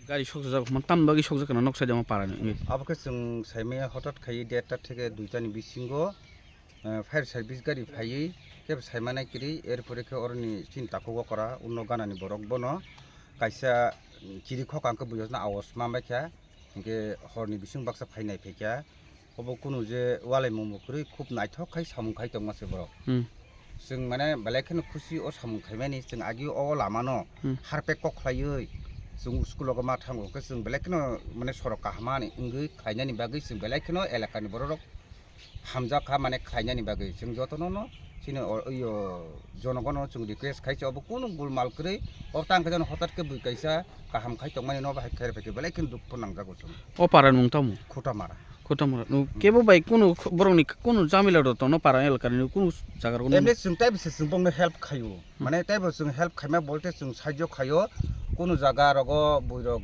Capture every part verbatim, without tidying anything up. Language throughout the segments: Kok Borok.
Gari sokjak, man tam bagwi sokjak kana nok side ma para ni. Abo khe chwng saimaya hotat khai derta theke duita ni bisingo, eh, fire service gari phaiwi khe saimanai kiri, erpore khe oroni chini takhuk okra unno gana ni borok bono kaisa, mm, chiri khok ang khe buiyo na awas ma bai kha, hinkhe horni bising baksa phainai phaikha. Obo kunu je walaimung bo kwrwi, khub naithok khai samung khai tongma se borok. Hmm. Chwng mane belai kheno khusi o samung khaimani, chwng agi o lamano Hmm. harpek kok khlaiwi chwng school o ma thango, hwnkhe chwng belai kheno mane sorok kaham ani wngwi khlainani bagwi chwng belai kheno elakani borok rok hamjak kha mane khlainani bagwi. Chwng jotono no chini o, oi o, jonogono chwng request khai se obo kunu gulmal kwrwi o tang khe jano hotat khe bui kaisa kaham khai tongmani no bahai khair phaikhe belai kheno dukhu nangjago chwng. O para nung tamo? Khutamara. Khutamara. Nung kebo bai kunu kh-, borokni kunu jamila rok tono para elakani kunu jaga rok nung? Emni chwng tei bisi chwng bongno help khaio. Hmm. Mane tei bo chwng help khaima bolte chwng sahajyo khaio. Kunu jaga rogo bui rok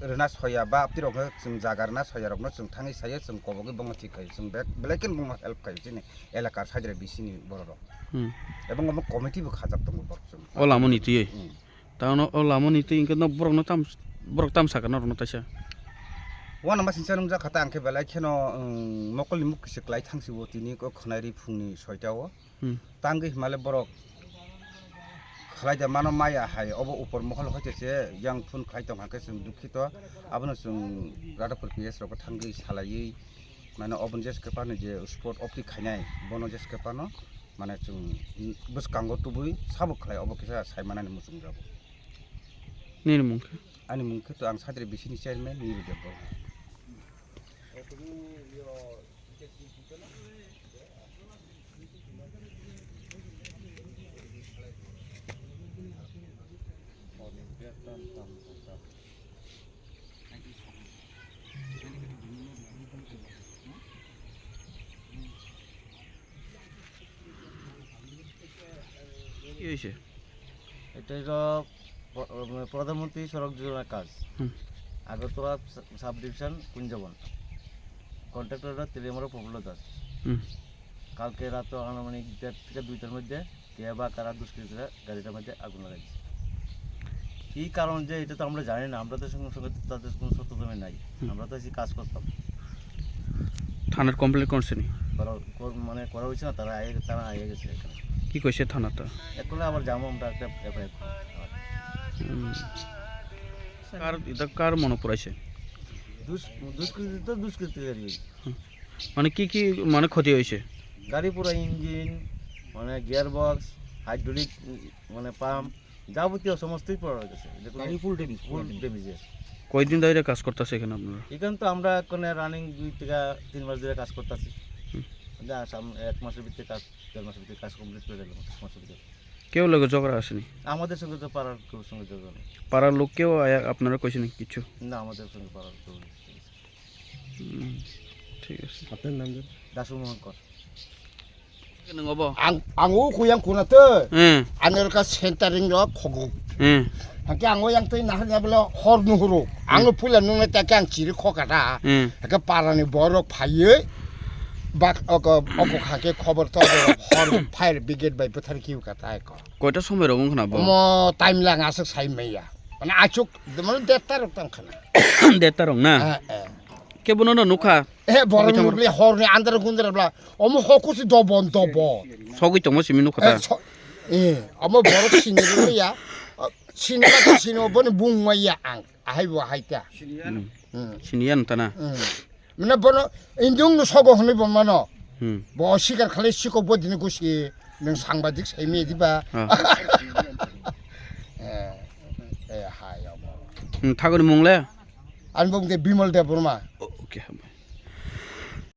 rwna soya ba apni rok chwng jaga rwna soya rokno chwng thangwi sayo chwng kobogwi bongno thik khaio. Chwng bek belai kheno bongno help khaio chini elakar side bisini borok rok. Hmm. Ebong omo committee bo khajak tongo borok chwng. O lamani twiwi? Hmm. Tamo o lamani twi hwnkhe no borokno tam, borok tam sakha norokno taisa? Uanama sinsa nungjak kha ta, ang khe belai kheno, um, mokolni muk kisa kwlai thangsibo tini o khwnai ri phungni soita o. Hmm. Tangwi himale borok khlai da mano maya hai obo upor mohol hoite se yang phun khlai tong hwnkhe chwng dukhito, abono chwng Radhapur P S rok thangwi salaiwi mane obo jeske pano je spot opti khainai bono jeske pano. Mane chwng bwskango tubui sabo khlai obo kisa saimanani muchungjago. Nini mung khe? Ani mung khe to ang Sadri bisini chairman Niru Debbarma. কি হয়েছে? এটা হলো প্র-, মানে প্রধানমন্ত্রী সড়ক যোজনার কাজ। হুম। Agartala sub division Kunjaban. Contractor হলো তেলিয়ামুড়া প্রফুল্ল দাস। হুম। কালকে রাত আনুমানিক দেড় থেকে দুইটার মধ্যে কে বা কারা দুষ্কৃতীরা গাড়িটার মধ্যে আগুন লাগাইছে। কি কারণ যে এটা তো আমরা জানি না, আমরা তো সঙ্গে সঙ্গে তো তাদের কোনো সত্যতা নাই। হুম। আমরা তো এসে কাজ করতাম। থানার কমপ্লেন করছেন? করা, কর-, মানে করা হয়েছে না, তারা আগে, তারা আগে গেছে এখানে। কি কইছে থানাতে? এখন আবার যাবো আমরা একটা এফআইআর। হুম। কার, এটা কার মনে পড়াইছে? দুষ-, দুষ্কৃতি তো দুষ্কৃতিকারী। হুম। মানে কি কি মানে ক্ষতি হয়েছে? গাড়ি পুরো ইঞ্জিন, মানে গিয়ার বক্স, হাইড্রোলিক, মানে পাম্প, যাবতীয় সমস্তই পুরো হয়ে গেছে। এটা কোনো গাড়ি ফুল ড্যামেজ, ফুল ফুল ড্যামেজ। Damage, yes. কয়দিন ধরে কাজ করতেছে এখানে আপনারা? এখানে তো আমরা এখানে রানিং দুই থেকে তিন মাস ধরে কাজ করতেছি। হুম। যা সাম-, এক মাসের ভিতরে কাজ, দেড় মাসের ভিতরে কাজ কমপ্লিট করে দিলাম, এক মাসের ভিতরে। কেউ লগে ঝগড়া আসেনি? আমাদের সঙ্গে তো পাড়ার কেউ সঙ্গে ঝগড়া নেই। পাড়ার লোক কেউ আয়া-, আপনারা কইছেন কিছু? না, আমাদের সঙ্গে পাড়ার কেউ নেই। হুম, ঠিক আছে। আপনার নাম জানি? দাসু মোহন কর। Nung obo? Ang, ang o kuyang kuna te. Hmm. Ani rwkha centering rok khogok. Hmm. Hake ang o yang twi nahar ya bole hor nuhuru. Ang Hmm. o puila nungnai ta khe ang chiri khoka da. Hmm. Hake para ni borok phaiwi bak oko, oko kha khe khobor to hor fire brigade bai bwthar kiu ka tai ko. Koita somoi rok wng khna bo? Omo time lang aswk sai maya. Mane achuk, mane detta rok tang khna. Detta rok na? Eh, eh. Khe bono no nukha? Eh, borok Sogwi tongma nukli horni andar gundar bla. Omo hokusi dobon dobon. Sogwi tongma simi nukha ta? Eh, so-, eh, omo borok sini ya. Sini ba sini boni bung maya ang. Ahai bo hai ta. Hmm. Hmm. Sini yan ta na? Hmm. Mane bono indung no sogo hwnwi bo mano. Hmm. Bo sikar khalai sikok bo dini gusi nung sangbadik sai me diba. Ah. Eh, eh, hai omo. Hmm, thagoni mung le? Ani bung de Bimal Debbarma. O-, okay, hambai.